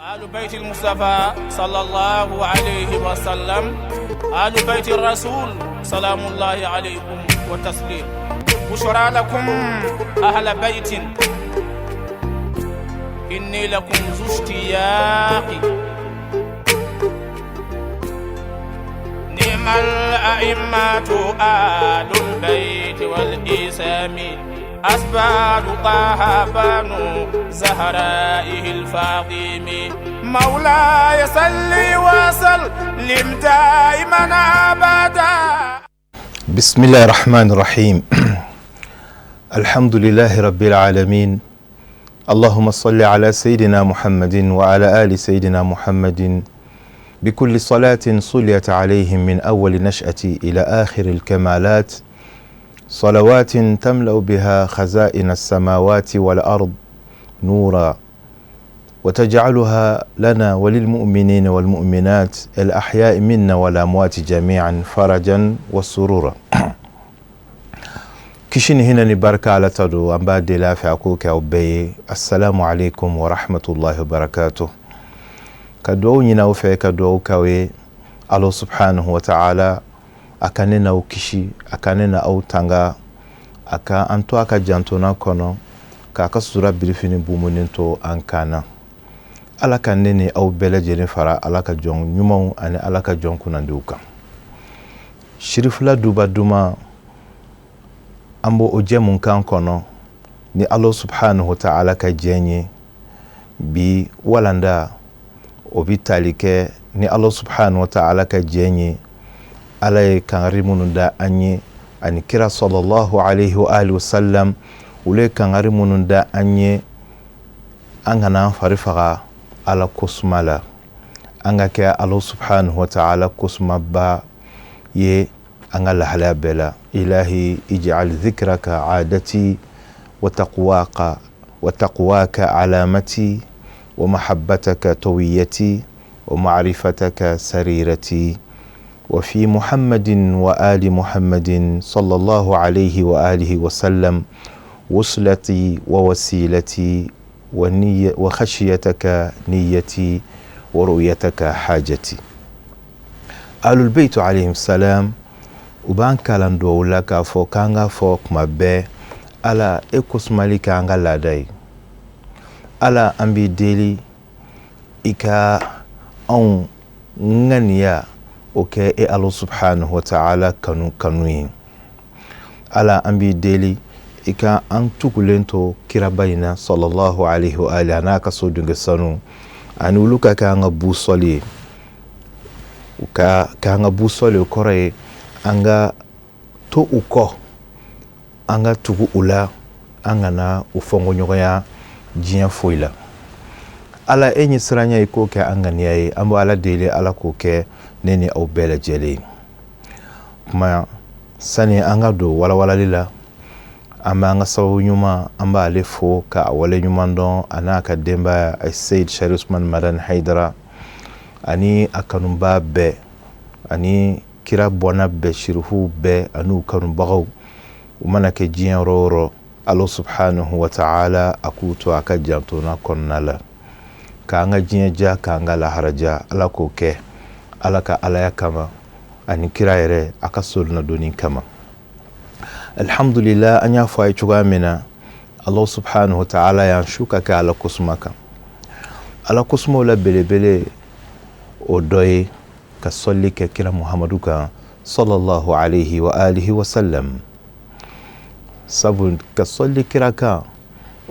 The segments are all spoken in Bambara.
آل بيت المصطفى صلى الله عليه وسلم، آل بيت الرسول، سلام الله عليكم وتسليم. بشرى لكم أهل بيت، إني لكم ذو اشتياق. نعم الأئمة آل البيت والإسام، أسباب طه بنو زهرائه الفاطم. مولاي صل وسلم دائما أبدا. بسم الله الرحمن الرحيم، الحمد لله رب العالمين، اللهم صل على سيدنا محمد وعلى آل سيدنا محمد بكل صلاة صليت عليهم من أول نشأة إلى آخر الكمالات، صلوات تملأ بها خزائن السماوات والأرض نورا، وتجعلها لنا وللمؤمنين والمؤمنات الأحياء منا والأموات جميعا فرجا وسرورا. Kisi ni hinɛ ni barika Ala ta don, an b'a deli a fɛ a k'o kɛ aw bɛɛ ye. Assalamu alaikum wa rahmatullahi wa barakatuh. Ka duwawu ɲini aw fɛ, ka duwawu k'aw ye. Ala subhanahu wa ta'ala a ka ne n'aw kisi, a ka ne na aw tanga, a ka an to a ka jantona kɔnɔ, k'a ka sutura birifini bumunen to an kan na. Ala ka ne ni aw bɛɛ lajɛlen fara Ala ka jɔn ɲumanw ani Ala ka jɔn kunnandiw kan. Sirifila duba duman, an b'o o jɛmu kan kɔnɔ ni Ala subhanahu wa ta'ala ka jɛn ye. Bi walanda o bi tali kɛ ni Ala subhanahu wa ta'ala ka jɛn ye, Ala ye kangari minnu da an ye ani kira sallallahu alaihi wa alihi wasallam, olu ye kangari minnu da an ye, an kana an fari faga Ala kosuma la, an ka kɛ Ala subhanahu wa ta'ala kosumaba ye an ka lahalaya bɛɛ la. Ilahi ij'al dhikraka aadati wa taqwaka wa taqwaka alamati wa mahabbataka tawiyati wa ma'rifataka sarirati wa fi Muhammadin wa ali Muhammadin sallallahu alayhi wa alihi wa sallam wuslati wa wasilati wa niyya wa khashiyataka niyyati wa ru'yataka hajati. Ahlul Bayt alayhim salam, u b'an kalan duwawu la k'a fɔ k'an k'a fɔ kuma bɛɛ: Ala, e kosumali k'an ka laada ye. Ala, an b'i deli, i ka anw ŋaniya o kɛ e Ala subhanahu wa ta'ala kanu kanu ye. Ala, an b'i deli, i ka an tugulen to kiraba in na sallallahu alaihi wa alihi, a n'a ka so dunge sanu, ani olu ka kɛ an ka busɔli ye. U ka k'an ka busɔli, o kɔrɔ ye an ka to u kɔ, an ka tugu u la, an kana u fɔnkɔɲɔgɔnya diɲɛ foyi la. Ala, e ɲɛ siranya, i k'o kɛ an ŋaniya ye. An bɛ Ala deli, Ala k'o kɛ ne ni aw bɛɛ lajɛlen ye. Kuma sani an ka don walawalali la, an b'an ka sababu ɲuman, an b'ale fo ka a wale ɲuman dɔn, a n'a ka denbaya, Seyid Sharif Usman Madani Hayidara, ani a kanubaa bɛɛ, ani kira bɔnna bɛɛ, sirifuw bɛɛ an'u kanubagaw, u mana kɛ diɲɛ yɔrɔ o yɔrɔ. Ala subhanahu wa ta'ala a k'u to a ka jantona kɔnɔna la, k'an ka diɲɛ diya, k'an ka lahara diya. Ala k'o kɛ Ala ka alaya kama ani kira yɛrɛ a ka solonadonni kama. Alhamdulillah, an y'a fɔ a ye cogoya min na, Ala subhanahu wa ta'ala y'an su ka kɛ Ala kosuma kan. Ala kosumaw la belebele o dɔ ye ka sɔli kɛ kira Muhamadu kan sallallahu alaihi wa alihi wa sallam. Sabu ka sɔli kira kan,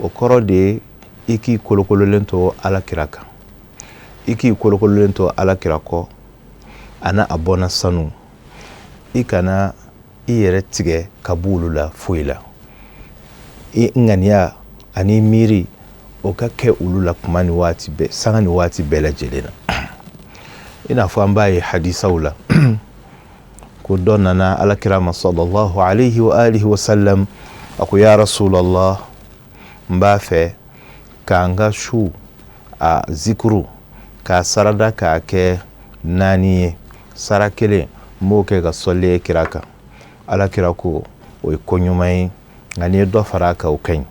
o kɔrɔ de ye i k'i kolokololen to Ala kira kan, i k'i kolokololen to Ala kira kɔ a n'a a bɔnna sanu, i kana i yɛrɛ tigɛ ka bɔ olu la foyi la. I ŋaniya ani miiri o ka kɛ olu la kuma ni waati bɛɛ, sanga ni waati bɛɛ lajɛlen na. I n'a fɔ an b'a ye hadisaw la ko dɔ nana Ala kira ma sallallahu alaihi wa alihi wa sallam, a ko: ya Rasulallah, n b'a fɛ k'an ka su a zikuru k'a sarada k'a kɛ naani ye, sara kelen n b'o kɛ ka sɔli ye kira kan. Ala kira ko o ye ko ɲuman ye, nka n'i ye dɔ fara a kan, o ka ɲi.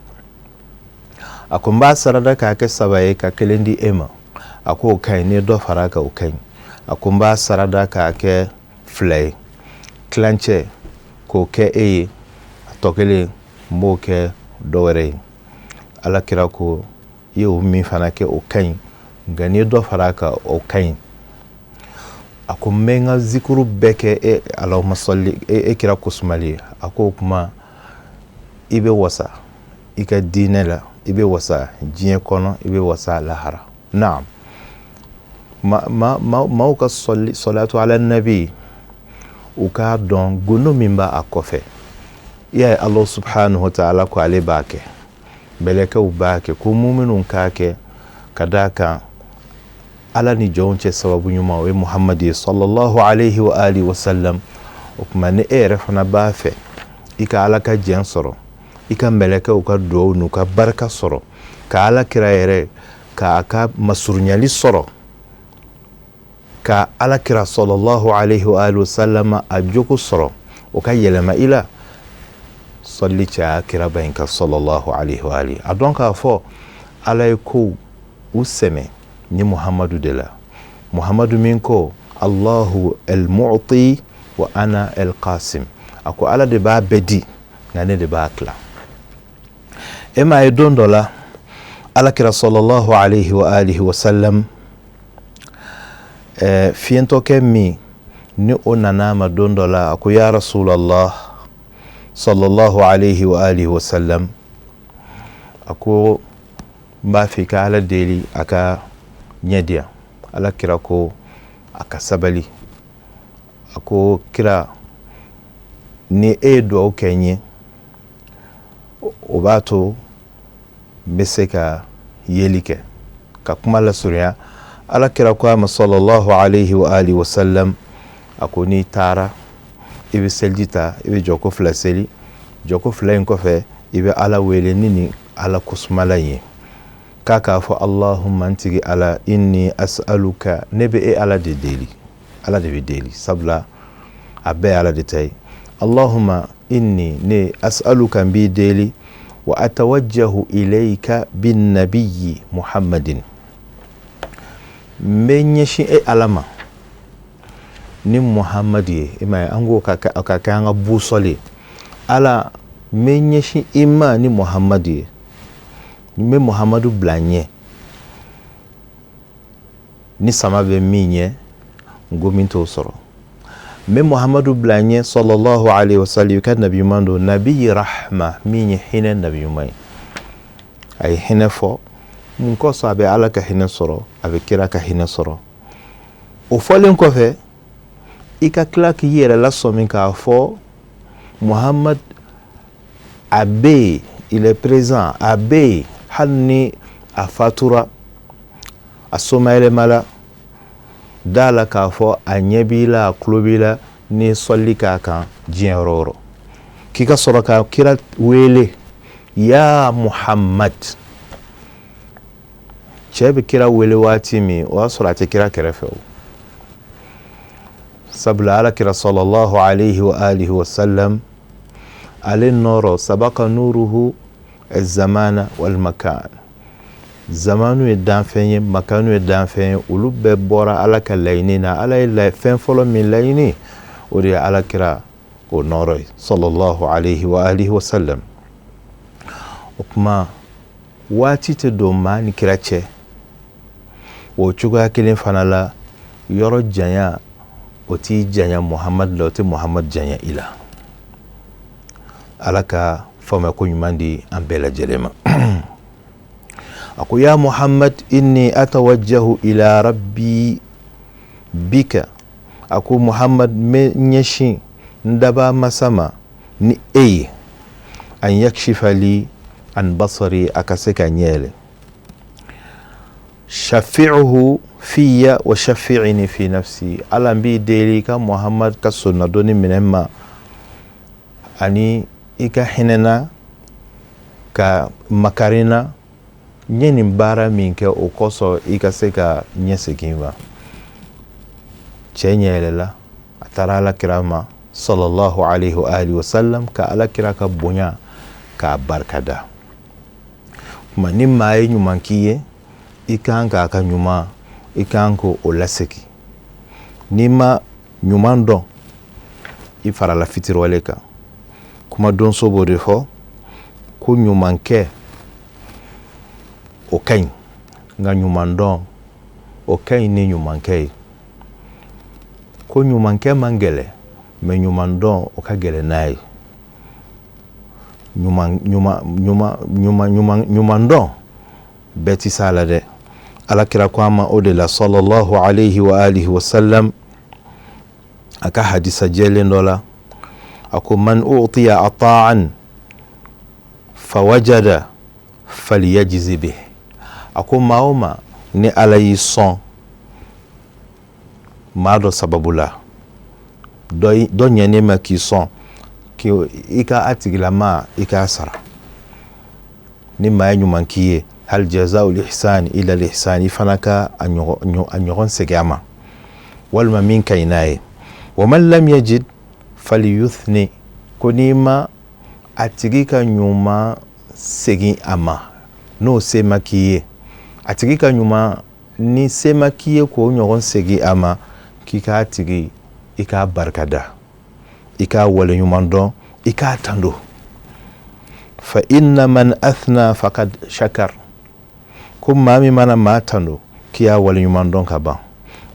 A ko: n b'a sarada k'a kɛ saba ye, ka kelen di e ma. A ko o ka ɲi, n'i ye dɔ fara a kan, o ka ɲi. A ko n b'a sarada k'a kɛ fila ye, tilancɛ k'o kɛ e ye, a tɔ kelen n b'o kɛ dɔ wɛrɛ ye. Ala kira ko i ye o min fana kɛ, o ka ɲi, nka n'i ye dɔ fara a kan, o ka ɲi. A ko n bɛ n ka zikuru bɛɛ kɛ e Allahumma salli e kira kosumali ye. A ko o kuma i bɛ wasa i ka diinɛ la, i bɛ wasa diɲɛ kɔnɔ, i bɛ wasa lahara. Naam, maaw ka salatu ala nabi, u k'a dɔn gundo min b'a a kɔfɛ. I y'a ye, Allah subhanahu wa ta'ala ko ale b'a kɛ, mɛlɛkɛw b'a kɛ, ko muminw k'a kɛ, ka d'a kan ala ni jɔnw cɛ sababu ɲuman o ye Muhamadu ye sallallahu alayhi wa alihi wa sallam. O tuma ni e yɛrɛ fana b'a fɛ i ka ala ka jɛn sɔrɔ, i ka mɛlɛkɛw ka duwawu n'u ka barika sɔrɔ, ka ala kira yɛrɛ k'a ka masurunyali sɔrɔ, ka ala kira sallallahu alayhi wa alihi wa sallam a jogo sɔrɔ, o ka yɛlɛma i la, sɔli caya kiraba in kan sallallahu alayhi wa alihi. A dɔn k'a fɔ ala ye kow u sɛmɛ ni Muhamadu de la, Muhamadu min ko Allahu el-mu'ti wa ana el-qasim. A ko ala de b'a bɛɛ di, nka ne de b'a tila. E m'a ye, don dɔ la ala kira sallallahu alayhi wa alihi wa sallam, fiyentɔkɛ min ni o nana a ma don dɔ la, a ko ya rasulallah sallallahu alayhi wa alihi wa sallam, a ko n b'a fɛ i ka ala deli a ka ɲɛ di yan. Ala kira ko a ka sabali. A ko kira, ni e ye duwawu kɛ n ye, o b'a to n bɛ se ka yeli kɛ. Ka kuma lasurunya, ala kira ko a ma sallallahu alayhi wa alihi wa sallam, a ko n'i taara, i bɛ seliji ta, i bɛ jɔko fila seli. Jɔko fila in kɔfɛ, i bɛ ala wele ni nin ala kosumala in ye, k'a k'a fɔ Allahumma, n tigi ala, inni as'aluka, ne bɛ e ala de deli. Ala de bɛ deli, sabula a bɛɛ ye ala de ta ye. Allahumma inni, ne, as'aluka, n b'i deli, wa atawajjahu ilayka bin nabiyyi Muhammadin, n bɛ ɲɛsin e ala ma ni Muhammadu ye. I m'a ye, an ko ka kɛ an ka busɔli ye. Ala, n bɛ ɲɛsin i ma ni Muhammadu ye, n bɛ Muhammadu bila n ɲɛ, ni sama bɛ min ɲɛ, ngomi t'o sɔrɔ. N bɛ Muhammadu bila n ɲɛ sallallahu alayhi wa sallam, i ka nabi ɲuman don, nabi rahma, min ye hinɛ nabi ɲuman ye. A ye hinɛ fɔ mun kosɔn? A bɛ ala ka hinɛ sɔrɔ, a bɛ kira ka hinɛ sɔrɔ. O fɔlen kɔfɛ, i ka tila k'i yɛrɛ lasɔmi k'a fɔ Muhammad a bɛ yen, il est présent, a bɛ yen, hali ni a fatura, a somayɛlɛma la, da la k'a fɔ a ɲɛ b'i la, a tulo b'i la, n'i ye sɔli k'a kan diɲɛ yɔrɔ o yɔrɔ. K'i ka sɔrɔ ka kira wele ya Muhammad. Cɛ bɛ kira wele waati min, o y'a sɔrɔ a tɛ kira kɛrɛfɛ o, sabula ala kira sallallahu alayhi wa alihi wa sallam, ale nɔrɔ sabaka nuruhu zamana wal makan. Zamanu ye danfɛn ye, makanu ye danfɛn ye, olu bɛɛ bɔra ala ka laɲini na. Ala ye fɛn fɔlɔ min laɲini, o de ye ala kira o nɔrɔ ye sallallahu alayhi wa alihi wa sallam. O kuma waati tɛ don maa ni kira cɛ. O cogoya kelen fana la, yɔrɔ janya o t'i janya Muhamadu la, o tɛ Muhamadu janya i la. Ala ka faamuya ko ɲuman di an bɛɛ lajɛlen ma. A ko ya Muhammad inni atawajjahu ila rabbi bika, a ko Muhammad, n bɛ ɲɛsin n daba masa ma ni e ye, an yakshifa li an basari, a ka se ka ɲɛ yɛlɛ, shafi'uhu fiya wa shafi'ini fi nafsi. Ala, n b'i deli i ka Muhammad ka sonnadonni minɛ n ma, ani i ka hinɛ na, ka makari na, n ye nin baara min kɛ, o kosɔn i ka se ka ɲɛ segin ma. Cɛ ɲɛ yɛlɛla, a taara ala kira ma sallallahu alayhi wa alihi wa sallam, ka ala kira ka bonya k'a barikada. Kuma ni maa ye ɲuman k'i ye, i kan k'a ka ɲuman I kan k'o lasegin. N'i ma ɲuman dɔn, i farala fitiriwale kan. Kuma donso b'o de fɔ ko ɲumankɛ, o ka ɲi, nka ɲuman dɔn, o ka ɲi ni ɲumankɛ ye. Ko ɲumankɛ man gɛlɛn, mais ɲuman dɔn, o ka gɛlɛn n'a ye. Ɲuman ɲuman ɲuman ɲuman ɲuman ɲuman dɔn, bɛɛ ti s'a la dɛ. Ala kira ko an ma o de la, sallallahu alayhi wa alihi wa sallam, a ka hadisa jɛlen dɔ la, a ko: man utiya ata'an fawajada falyajzi bih. A ko maa o maa ni Ala y'i sɔn maa dɔ sababu la, dɔ ɲɛnen ma k'i sɔn, i ka a tigilama, i k'a sara. Ni maa ye ɲuman k'i ye, hal jazaa'ul ihsan illa al ihsan, i fana ka a ɲɔgɔn segin a ma walima min ka ɲi n'a ye. Wa man lam yajid falyuthni. Ko n'i ma a tigi ka ɲuman segin a ma, n'o se ma k'i ye, a tigi ka ɲuman ni se ma k'i ye k'o ɲɔgɔn segin a ma, k'i k'a tigi, i k'a barikada, i k'a waleɲuman dɔn, i k'a tando. Fa inna man athna faqad shakar. Ko maa min mana maa tando, k'i y'a waleɲuman dɔn ka ban.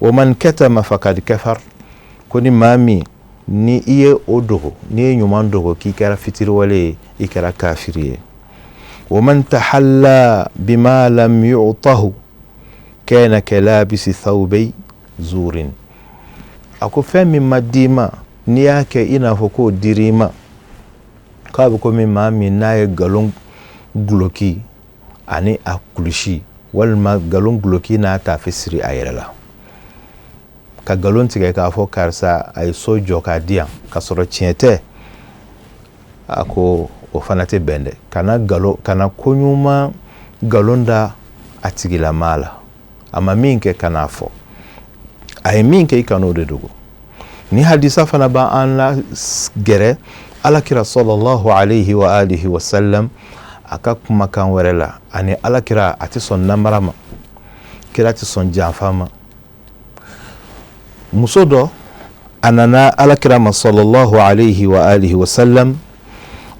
Wa man katama faqad kafar. Ko ni maa min ni i ye o dogo, n'i ye ɲuman dogo, k'i kɛra fitiriwale ye, i kɛra kafiri ye. Wa man tahalla bima lam yu'tahu kana kalabisi thawbay zurin. A ko fɛn min ma d'i ma, n'i y'a kɛ i n'a fɔ k'o dir'i ma, k'a bɛ komi maa min n'a ye nkalon guloki ani a kulusi walima nkalon guloki n'a taafe siri a yɛrɛ la, ka nkalon tigɛ k'a fɔ karisa a ye so jɔ k'a di yan k'a sɔrɔ tiɲɛ tɛ. A ko o fana tɛ bɛn dɛ. Kana nkalon, kana koɲuman nkalon da a tigilamaa la. A ma min kɛ, kan'a fɔ. A ye min kɛ, i kan'o de dogo. Ni hadisa fana b'an la gɛrɛ Alakira sallallahu alayhi wa alihi wa sallam a ka kumakan wɛrɛ la. Ani Alakira a tɛ sɔn namara ma, kira tɛ sɔn janfa ma. Muso dɔ a nana Alakira ma sallallahu alayhi wa alihi wa sallam.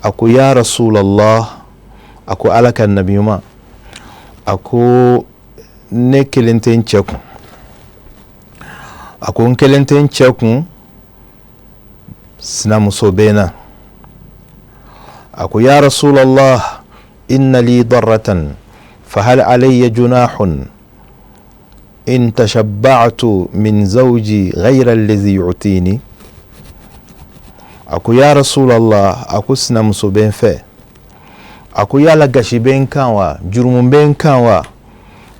A ko: ya Rasulallah, a ko Ala ka nabiɲuman, a ko ne kelen tɛ n cɛ kun. A ko n kelen tɛ n cɛ kun, sinamuso bɛ n na. A ko: ya Rasulallah, inna li darratan, fahal alayya junahun in tashabba'tu min zawji ghayra allazi yu'tini? A ko: ya Rasulallah, a ko sinamuso bɛ n fɛ. A ko yala gasi bɛ n kan wa, jurumu bɛ n kan wa,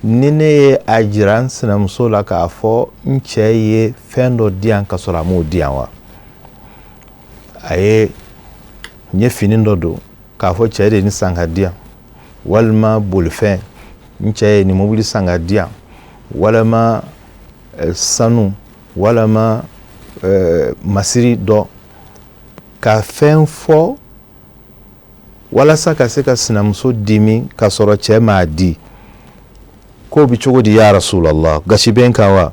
ni ne ye a jira n sinamuso la k'a fɔ n cɛ ye fɛn dɔ di yan ka sɔrɔ a m'o di yan wa? A ye n ye fini dɔ don k'a fɔ cɛ de ye nin san ka di yan, walima bolifɛn, n cɛ ye nin mobili san ka di yan, walima sanu, walima masiri dɔ, ka fɛn fɔ walasa ka se ka sinamuso dimi ka sɔrɔ cɛ m'a di, k'o bɛ cogo di, ya Rasulallah, gasi bɛ n kan wa?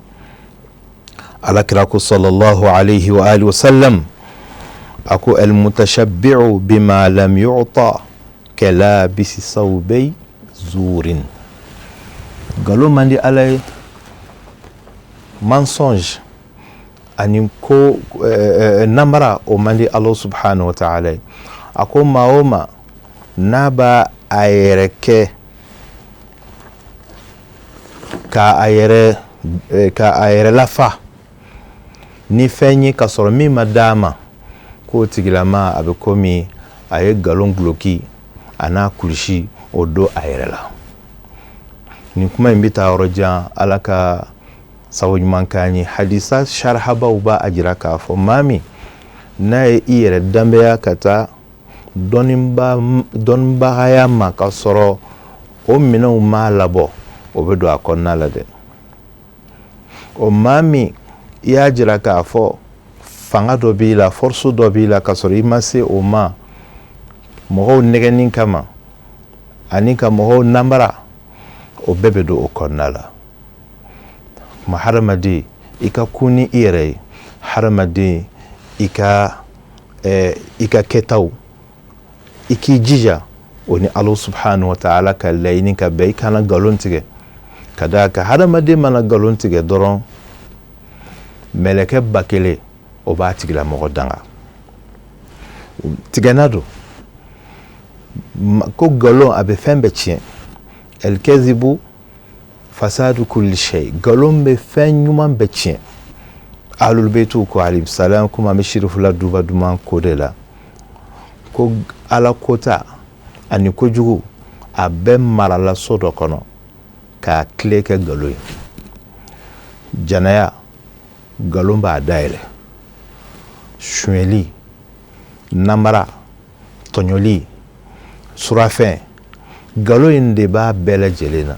Alakira ko sallallahu alayhi wa alihi wa sallam, a ko: almutashabbi'u bima lam yu'ta kalabisi sawbay zurin. Nkalon man di Ala ye. Mensonge ani ko namara, o man di Ala subhanahu wa ta'ala ye. A ko maa o maa n'a b'a a yɛrɛ kɛ ka a yɛrɛ lafa ni fɛn ye ka sɔrɔ min ma d'a ma, k'o tigilama a bɛ komi a ye nkalon guloki a n'a kulusi o don a yɛrɛ la. Nin kuma in bɛ taa yɔrɔ jan. Ala ka sago ɲuman k'an ye. Hadisa sarihabaw b'a a jira k'a fɔ maa min n'a ye i yɛrɛ danbeya ka taa dɔnnibagaya ma ka sɔrɔ o minɛnw m'a labɔ, o bɛ don a kɔnɔna la dɛ. O maa min i y'a jira k'a fɔ fanga dɔ b'i la, force dɔ b'i la, ka sɔrɔ i ma se o ma, mɔgɔw nɛgɛnni kama ani ka mɔgɔw namara, o bɛɛ bɛ don o kɔnɔna la. Tuma hadamaden, i ka kun ni i yɛrɛ ye, hadamaden, i ka kɛtaw, i k'i jija o ni Ala subhanahu wa ta'ala ka laɲini ka bɛn. I kana nkalon tigɛ, ka d'a kan hadamaden mana nkalon tigɛ dɔrɔn, mɛlɛkɛ 1000, o b'a tigilamɔgɔ danga. Tigɛna don ko nkalon, a bɛ fɛn bɛɛ tiɲɛ. Alkazibu fasadu kulli shay, nkalon bɛ fɛn ɲuman bɛɛ tiɲɛ. Ahlul baytu ko alayhi salam, komi an bɛ sirifula duba duman ko de la, ko Ala kota ani kojugu, a bɛɛ marala so dɔ kɔnɔ k'a tile kɛ nkalon ye. Janaya, nkalon b'a dayɛlɛ. Sonyɛli, namara, tɔɲɔli, surafɛn, nkalon in de b'a bɛɛ lajɛlen na.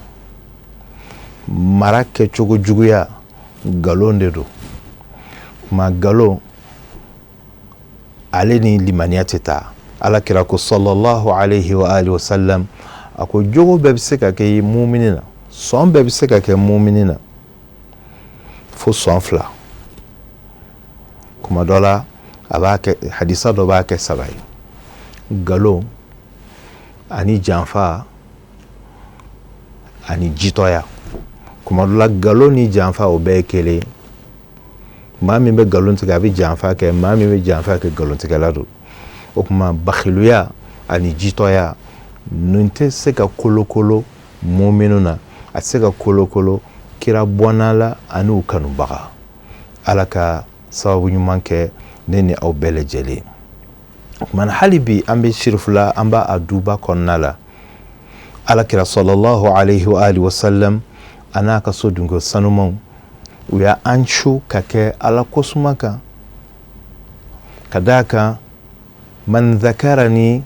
Mara kɛcogo juguya, nkalon de don. Kuma nkalon, ale ni limaniya tɛ taa. Ala kira ko sallallahu alayhi wa alihi wa sallam, a ko jogo bɛɛ bɛ se ka kɛ mumini na, sɔn bɛɛ bɛ se ka kɛ mumini na, fo sɔn fila. Kuma dɔ la, a b'a kɛ, hadisa dɔ b'a kɛ saba ye: nkalon ani janfa ani jitɔya. Kuma dɔ la, nkalon ni janfa, o bɛɛ ye kelen ye. Maa min bɛ nkalon tigɛ, a bɛ janfa kɛ. Maa min bɛ janfa kɛ, nkalontigɛla don. O tuma bakiluya ani jitɔya, nin tɛ se ka kolokolo muminu na, a tɛ se ka kolokolo kira bɔnna la ani u kanubaga. Ala ka sababu ɲuman kɛ ne ni aw bɛɛ lajɛlen. O tuma hali bi, an bɛ sirifula, an b'a a duba kɔnɔna la. Ala kira sallallahu alayhi wa alihi wa sallam, a n'a ka so dunko sanumanw, u y'an su ka kɛ Ala kosuma kan, ka d'a kan man zakarani,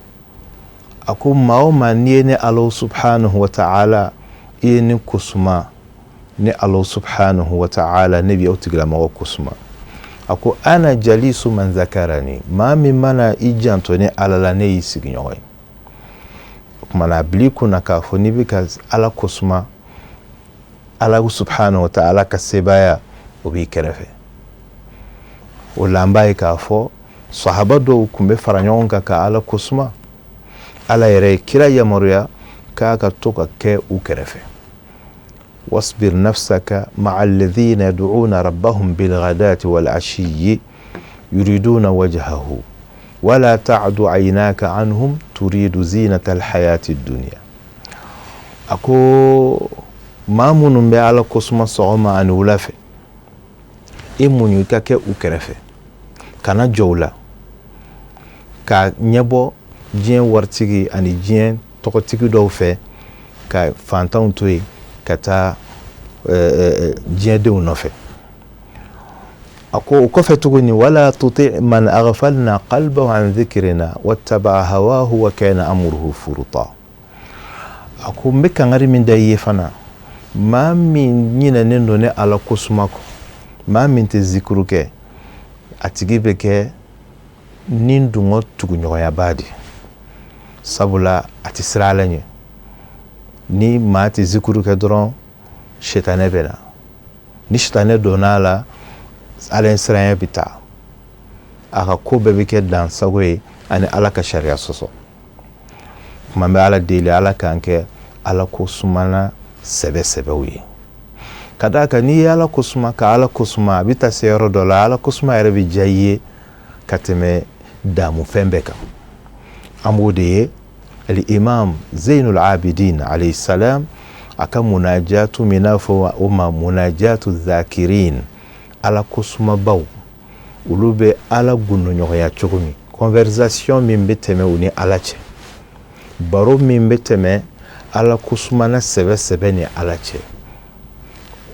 a ko maa o maa, n'i ye ne Ala subhanahu wa ta'ala, i ye ne kosuma, ne Ala subhanahu wa ta'ala, ne bi o tigilamɔgɔ kosuma. A ko ana jalisu man zakarani, maa min mana i janto ne Ala la, ne y'i sigiɲɔgɔn ye. O tuma na, a bil'i kunna k'a fɔ n'i bɛ ka Ala kosuma, Ala subhanahu wa ta'ala ka sebaaya, o b'i kɛrɛfɛ. O la, an b'a ye k'a fɔ sahaba dɔw tun bɛ fara ɲɔgɔn kan ka Ala kosuma. Ala yɛrɛ ye kira yamaruya k'a ka to ka kɛ u kɛrɛfɛ: wasbir nafsaka ma'a alladhina yad'una rabbahum bilghadati wal ashiyyi yuriduna wajhahu wala ta'du aynaka anhum turidu zinata alhayati dunya. A ko maa minnu bɛ Ala kosuma sɔgɔma ani wula fɛ, i muɲu, i ka kɛ u kɛrɛfɛ, kana jɔ u la ka ɲɛbɔ diɲɛ waritigi ani diɲɛ tɔgɔtigi dɔw fɛ, ka fantanw to yen ka taa diɲɛdenw nɔfɛ. A ko o kɔfɛ tuguni: wala tuti man aghfalna qalbahu an dhikrina wattaba'a hawahu wa kana amruhu furuta. A ko n bɛ kangari min da i ye fana, maa min ɲinɛnen don ne Ala kosuma kɔ, maa min tɛ zikuru kɛ, a tigi bɛ kɛ ni dungɔ tuguɲɔgɔnyaba de, sabula a tɛ siran Ala ɲɛ. Ni maa tɛ zikuru kɛ dɔrɔn, sitanɛ bɛ na. Ni sitanɛ donna a la, Ala ɲɛsiranya bɛ taa, a ka ko bɛɛ bɛ kɛ dansago ye ani Ala ka sariya sɔsɔ. Tuma bɛ Ala deli, Ala k'an kɛ Ala ko sumana sɛbɛ sɛbɛw ye, ka d'a kan n'i ye Ala ko suma ka Ala ko suma, a bɛ taa se yɔrɔ dɔ la, Ala ko suma yɛrɛ bɛ diya i ye ka tɛmɛ damufɛn bɛɛ kan. An b'o de ye al-imam Zainul Abidin alayhi salam, a ka munajatu min n'a fɔ o ma munajatu zakirin, Ala ko sumabaw, olu bɛ Ala gundoɲɔgɔnya cogo min, conversation min bɛ tɛmɛ u ni Ala cɛ, baro min bɛ tɛmɛ Ala ko sumana sɛbɛ sɛbɛ ni Ala cɛ.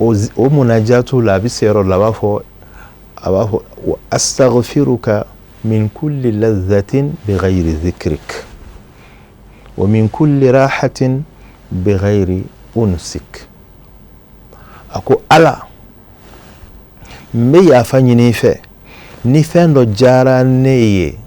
O munajatu la, a bɛ se yɔrɔ la, a b'a fɔ astaghfiruka min kulli ladhatin bighayri dhikrik wa min kulli rahatin bighayri unsik. A ko Ala, n bɛ yafa ɲini i fɛ ni fɛn dɔ diyara ne ye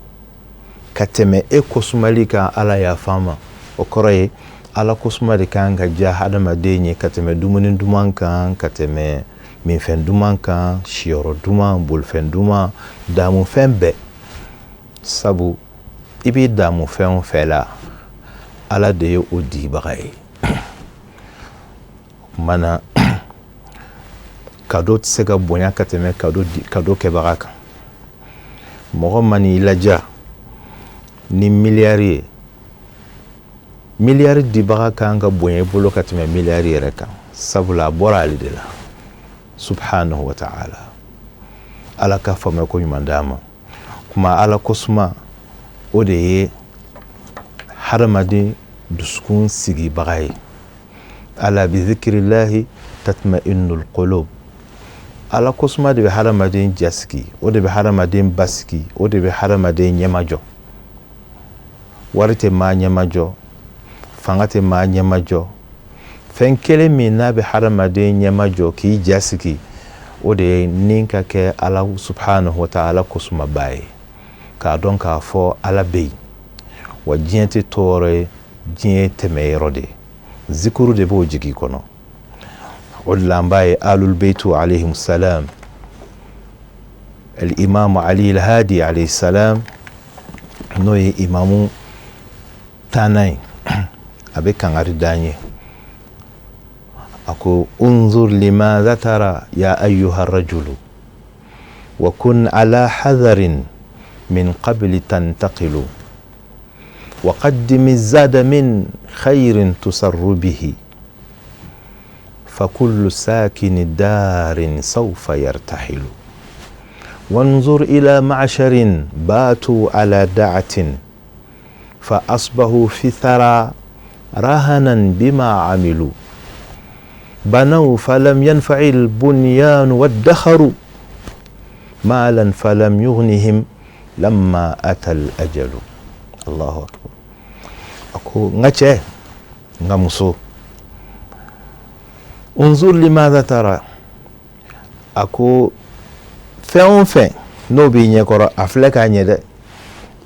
ka tɛmɛ e kosumali kan, Ala yafa ma. O kɔrɔ ye Ala kosuma de kan ka diya hadamaden ye ka tɛmɛ dumuni duman kan, ka tɛmɛ Minfɛn duman kan, siyɔrɔ duman, bolifɛn duman, damufɛn bɛɛ. Sabu i b'i damu fɛn o fɛn la, Ala de ye o dibaga ye. O tuma na, kado tɛ se ka bonya ka tɛmɛ kado kɛbaga kan. Mɔgɔ man'i laja ni miliyari ye, miliyari dibaga kan ka bonya i bolo ka tɛmɛ miliyari yɛrɛ kan, sabula a bɔra ale de la subhanahu wa ta'ala. Ala ka faamuya ko ɲuman d'an ma. Kuma Ala kosuma, o de ye hadamaden dusukun sigibaga ye. Ala bi zikirillahi tatma'innul qulub. Ala kosuma de bɛ hadamaden jasigi, o de bɛ hadamaden basigi, o de bɛ hadamaden ɲɛmajɔ. Wari tɛ maa ɲɛmajɔ, fanga tɛ maa ɲɛmajɔ. Fɛn kelen min n'a bɛ hadamaden ɲɛmajɔ k'i jasigi, o de ye ni ka kɛ Ala subhanahu wa ta'ala kosumaba ye, k'a dɔn k'a fɔ Ala bɛ yen, wa diɲɛ tɛ tɔɔrɔ ye, diɲɛ ye tɛmɛyɔrɔ de ye. Zikuru de b'o jigin kɔnɔ. O de la an b'a ye alul beitu alayhim salam, al-imam Ali al-Hadi alayhi salam, n'o ye imamu tannan ye, a bɛ kangari d'an ye. A ko: unzur limadha tara ya ayyuha rajulu wa kun ala hadarin min qabli tantaqilu wa qaddimi zada min khayrin tusarru bihi فكل ساكن دار سوف يرتحل وانظر إلى معشر باتوا على دعة فأصبحوا في ثرى رهنا بما عملوا بنوا فلم ينفع البنيان وادخروا مالا فلم يغنهم لما أتى الأجل. الله أكبر. A ko: n ka cɛ, n ka muso, unzur limadha tara. A ko fɛn o fɛn n'o b'i ɲɛkɔrɔ, a filɛ k'a ɲɛ dɛ,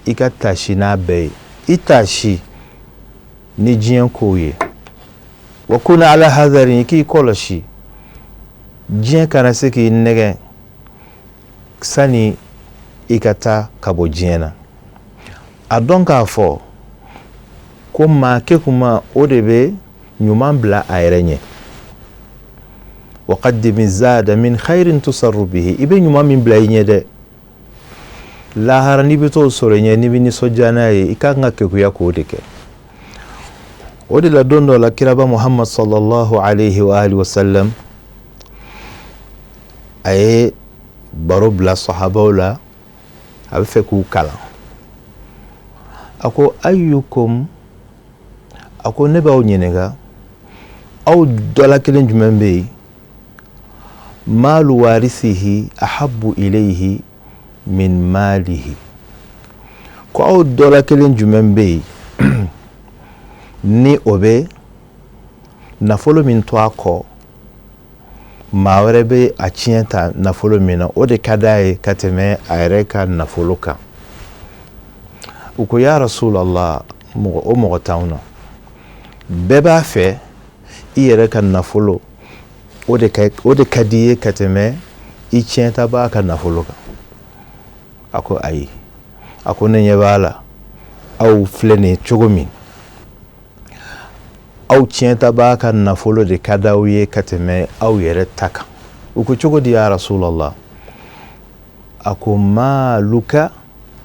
i ka tasi n'a bɛɛ ye, i tasi ni diɲɛ kow ye. Wa kun ala hadarin, i k'i kɔlɔsi diɲɛ kana se k'i nɛgɛn sani i ka taa ka bɔ diɲɛ na. A dɔn k'a fɔ ko maa kekuma, o de bɛ ɲuman bila a yɛrɛ ɲɛ. Wa qaddimi zada min khairin tusarru bihi, i bɛ ɲuman min bila i ɲɛ dɛ, lahara n'i bɛ t'o sɔrɔ i ɲɛ, n'i bɛ nisɔndiya n'a ye, i ka kan ka kekuya k'o de kɛ. O de la, don dɔ la, kiraba Muhammad sallallahu alayhi wa alihi wa sallam, a ye baro bila sahabaw la, a bɛ fɛ k'u kalan. A ko: ayyukum, a ko ne b'aw ɲininka, aw dɔ la kelen jumɛn bɛ yen maalu warisihi ahabbu ilayhi min malihi? Ko aw dɔ la kelen jumɛn bɛ yen ni o bɛ nafolo min to a kɔ, maa wɛrɛ bɛ a tiɲɛ ta nafolo min na, o de ka d'a ye ka tɛmɛ a yɛrɛ ka nafolo kan? U ko: ya Rasulallah, mɔgɔ o mɔgɔ t'anw na. Bɛɛ b'a fɛ i yɛrɛ ka nafolo, o de ka di i ye ka tɛmɛ i tiɲɛtabaa ka nafolo kan. A ko: ayi. A ko ne ɲɛ b'a la, aw filɛ nin ye cogo min, aw tiɲɛtabaa ka nafolo de ka d'aw ye ka tɛmɛ aw yɛrɛ ta kan. U ko: cogo di, ya Rasulallah? A ko: maaluka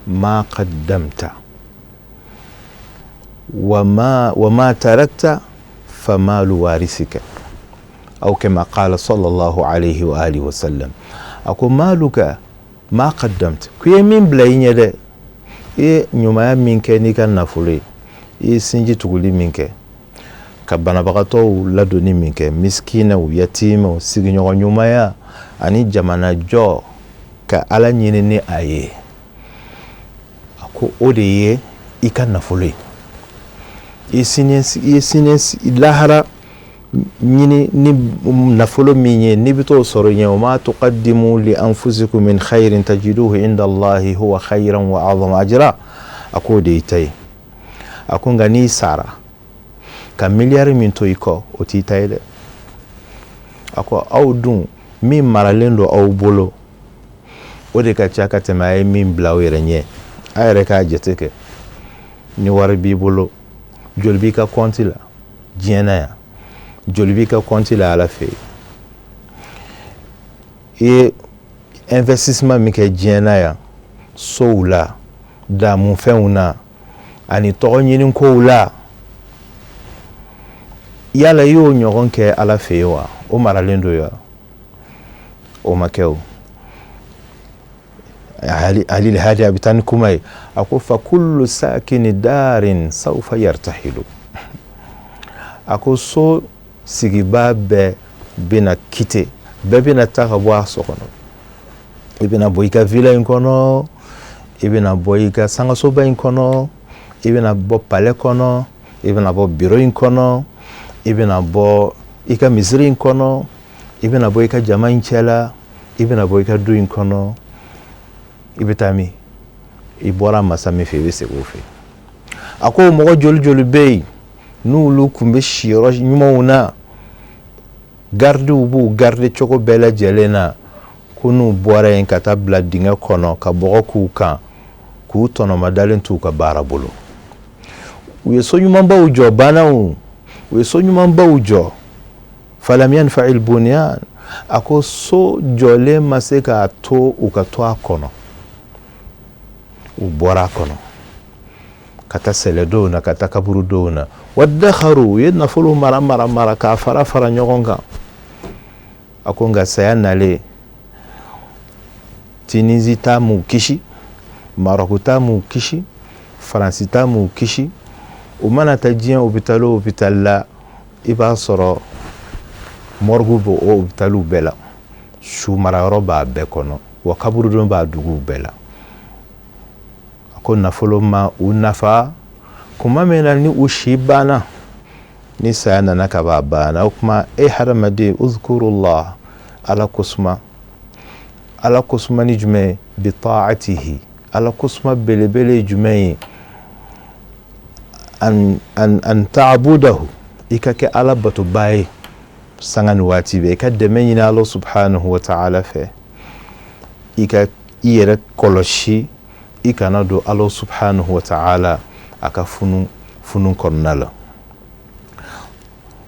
ma qaddamta wa ma tarakta famalu warisika, aw kama qala sallallahu alayhi wa alihi wa sallam. A ko: maaluka ma qaddamta, ko i ye min bila i ɲɛ dɛ, i ye ɲumanya min kɛ n'i ka nafolo ye, i ye sinji tuguli min kɛ, ka banabagatɔw ladonni min kɛ, miskinɛw, yatimɛw, sigiɲɔgɔn ɲumanya ani jamana jɔ ka Ala ɲini ni a ye, a ko o de ye i ka nafolo ye. I ye sini lahara ɲini ni nafolo min ye, n'i bɛ t'o sɔrɔ ɲɛ, wa ma tuqaddimu li anfusikum min khairin tajiduhu inda Allahi huwa khairan wa a'zama ajra, a k'o de y'i ta ye. A ko nka n'i sara ka miliyari min to i kɔ, o t'i ta ye dɛ. A ko aw dun Min maralen don aw bolo, o de ka ca ka tɛmɛ a ye min bila aw yɛrɛ ɲɛ. A yɛrɛ k'a jate kɛ, ni wari b'i bolo, joli b'i ka kɔnti la diɲɛ na yan, joli b'i ka kɔnti la Ala fɛ yen? I ye investissement min kɛ diɲɛ na yan, sow la, damufɛnw na, ani tɔgɔ ɲini kow la, yala i y'o ɲɔgɔn kɛ Ala fɛ yen wa? O maralen don yan? O ma kɛ. O Ali Hadi a bɛ taa ni kuma ye, a ko fa kullu sakini darin sawfa yartahilu. A ko so sigibaa bɛɛ bɛna quitter, bɛɛ bɛna taa ka bɔ a so kɔnɔ. I bɛna bɔ i ka villa in kɔnɔ, i bɛna bɔ i ka sangasoba in kɔnɔ, i bɛna bɔ palais kɔnɔ, i bɛna bɔ bureau in kɔnɔ, i bɛna bɔ i ka misiri in kɔnɔ, i bɛna bɔ i ka jama in cɛ la, i bɛna bɔ i ka du in kɔnɔ. I bɛ taa min? I bɔra masa min fɛ, i bɛ segin o fɛ. A ko mɔgɔ joli joli bɛ yen n'olu tun bɛ siyɔrɔ ɲumanw na, gardiw b'u garder cogo bɛɛ lajɛlen na, ko n'u bɔra yen ka taa bila dingɛ kɔnɔ ka bɔgɔ k'u kan, k'u tɔnɔmadalen t'u ka baara bolo. U ye so ɲumanbaw jɔ, bannaw, u ye so ɲumanbaw jɔ. Falam yanfa'il bunyan, a ko so jɔlen ma se k'a to u ka to a kɔnɔ. U bɔra a kɔnɔ ka taa sɛlɛdonw na, ka taa kaburudenw na. Wadakharu, u ye nafolo mara mara mara k'a fara fara ɲɔgɔn kan. A ko nka saya nalen, Tunisie ta m'u kisi, Maroc ta m'u kisi, Faransi ta m'u kisi. U mana taa diɲɛ hôpital o hôpital la, i b'a sɔrɔ morgue b'o o hôpitaliw bɛɛ la, su marayɔrɔ b'a bɛɛ kɔnɔ, wa kaburudon b'a duguw bɛɛ la. A ko nafolo ma u nafa kuma min na ni u si banna, ni saya nana ka ban, a banna. O kuma, e hadamaden, uzkurullah, Ala kosuma. Ala kosuma ni jumɛn ye? Bi taatihi. Ala kosuma belebele ye jumɛn ye? An ta'budahu, i ka kɛ Ala batoba ye sanga ni waati bɛɛ, i ka dɛmɛ ɲini Ala subhanahu wa ta'ala fɛ, i ka i yɛrɛ kɔlɔsi, i kana don Ala subhanahu wa ta'ala a ka funu funu kɔnɔna la.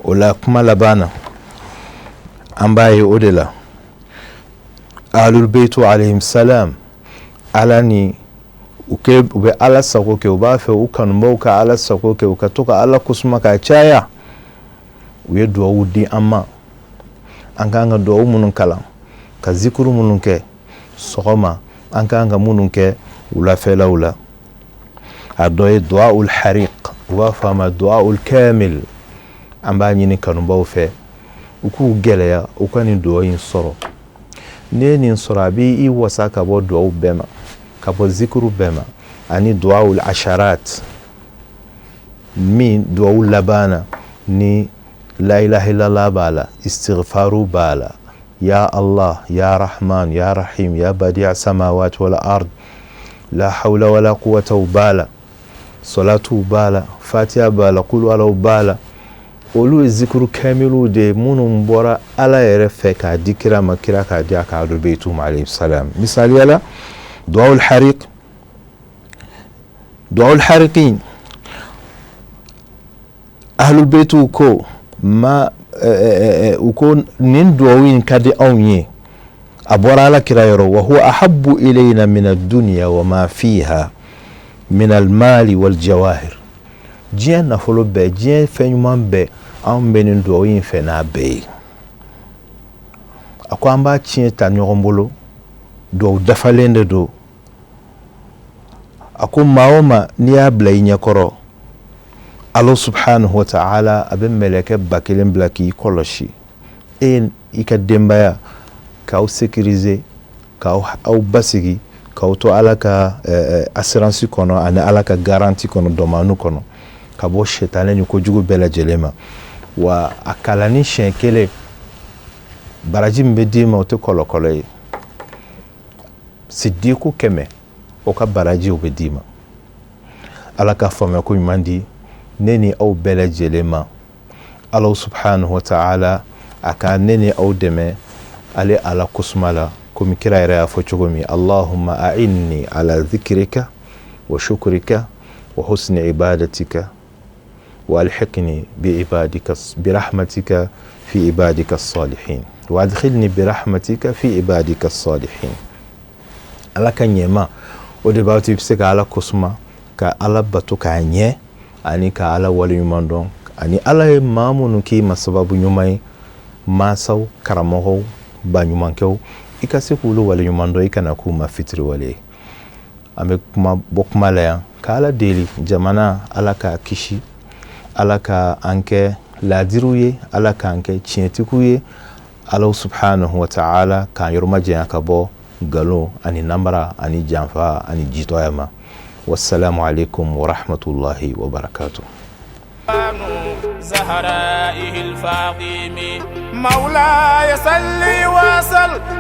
O la, kuma laban na, an b'a ye o de la ahlul beitu alayhim salam, Ala ni u kɛ, u bɛ Ala sago kɛ, u b'a fɛ u kanubaw ka Ala sago kɛ, u ka to ka Ala kosuma k'a caya. U ye duwawu di an ma, an k'an ka duwawu minnu kalan, ka zikuru minnu kɛ sɔgɔma, an k'an ka minnu kɛ wulafɛlaw la. A dɔ ye duwaul hariq, u b'a fɔ a ma duwaul kamil. An b'a ɲini kanubaw fɛ, u k'u gɛlɛya, u ka nin duwawu in sɔrɔ. N'i ye nin sɔrɔ, a b'i wasa ka bɔ duwawu bɛɛ ma, ka bɔ zikuru bɛɛ ma, ani duwaul asharat, min duwawu laban na ni la ilaha illallah b'a la, istighfaru b'a la, ya Allah, ya Rahman, ya Rahim, ya badi'a samawati wal ard, la hawla wala quwwata b'a la, salatu b'a la, fatiha b'a la, kulu alaw b'a la. Olu ye zikuru kamilu de ye minnu bɔra Ala yɛrɛ fɛ k'a di kira ma, kira k'a di a ka ahlul beitu ma alayhi salam. Misaliya la, duwaul hariq. Duwaul hariqin, ahlul beitu ko ma, u ko nin duwawu in ka di anw ye, a bɔra Ala kira yɔrɔ. Wa huwa ahabbu ilayna min ad-dunya wa ma fiha min al-mali wal jawahir. Diɲɛ nafolo bɛɛ, diɲɛ fɛn ɲuman bɛɛ, anw bɛ nin duwawu in fɛ n'a bɛɛ ye. A ko an b'a tiɲɛ ta ɲɔgɔn bolo, duwawu dafalen de don. A ko maa o maa n'i y'a bila i ɲɛkɔrɔ, Ala subhanahu wa ta'ala a bɛ mɛlɛkɛ 1000 bila k'i kɔlɔsi, e i ka denbaya, k'aw sécuriser, k'aw aw basigi, k'aw to Ala ka assurance kɔnɔ ani Ala ka garantie kɔnɔ, dɔmanu kɔnɔ, ka bɔ sɛtanɛ ni kojugu bɛɛ lajɛlen ma. Wa a kalanni siɲɛ kelen, baraji min bɛ d'i ma, o tɛ kɔlɔkɔlɔ ye. Sidiku 100, o ka baraji, o bɛ d'i ma. Ala ka faamuya ko ɲuman di ne ni aw bɛɛ lajɛlen ma. Ala subhanahu wa ta'ala a ka ne ni aw dɛmɛ. Ale Ala kosuma la, komi kira yɛrɛ y'a fɔ cogo min: Allahumma a'inni ala dhikrika wa shukrika wa husni ibadatika wa alhiqni bi ibadika bi rahmatika fi ibadika salihin wa adkhilni bi rahmatika fi ibadika salihin. Ala ka ɲɛma, o de b'a to i bɛ se ka Ala kosuma, ka Ala bato k'a ɲɛ, ani ka Ala waleɲuman dɔn, ani Ala ye maa minnu k'i ma sababu ɲuman ye, mansaw, karamɔgɔw, baɲumankɛw, i ka se k'olu waleɲuman dɔn, i kana k'u ma fitiriwale ye. An bɛ kuma bɔ kuma la yan ka Ala deli jamana, Ala k'a kisi, Ala ka an kɛ laadiriw ye, Ala k'an kɛ tiɲɛtigiw ye. Ala subhanahu wa ta'ala k'an yɔrɔ majanya ka bɔ nkalon ani namara ani janfa ani jitɔya ma. Wassalamu alaikum wa rahmatullahi wa barakatuh. زهرائه الفاطمي مولاي صلي وسلم.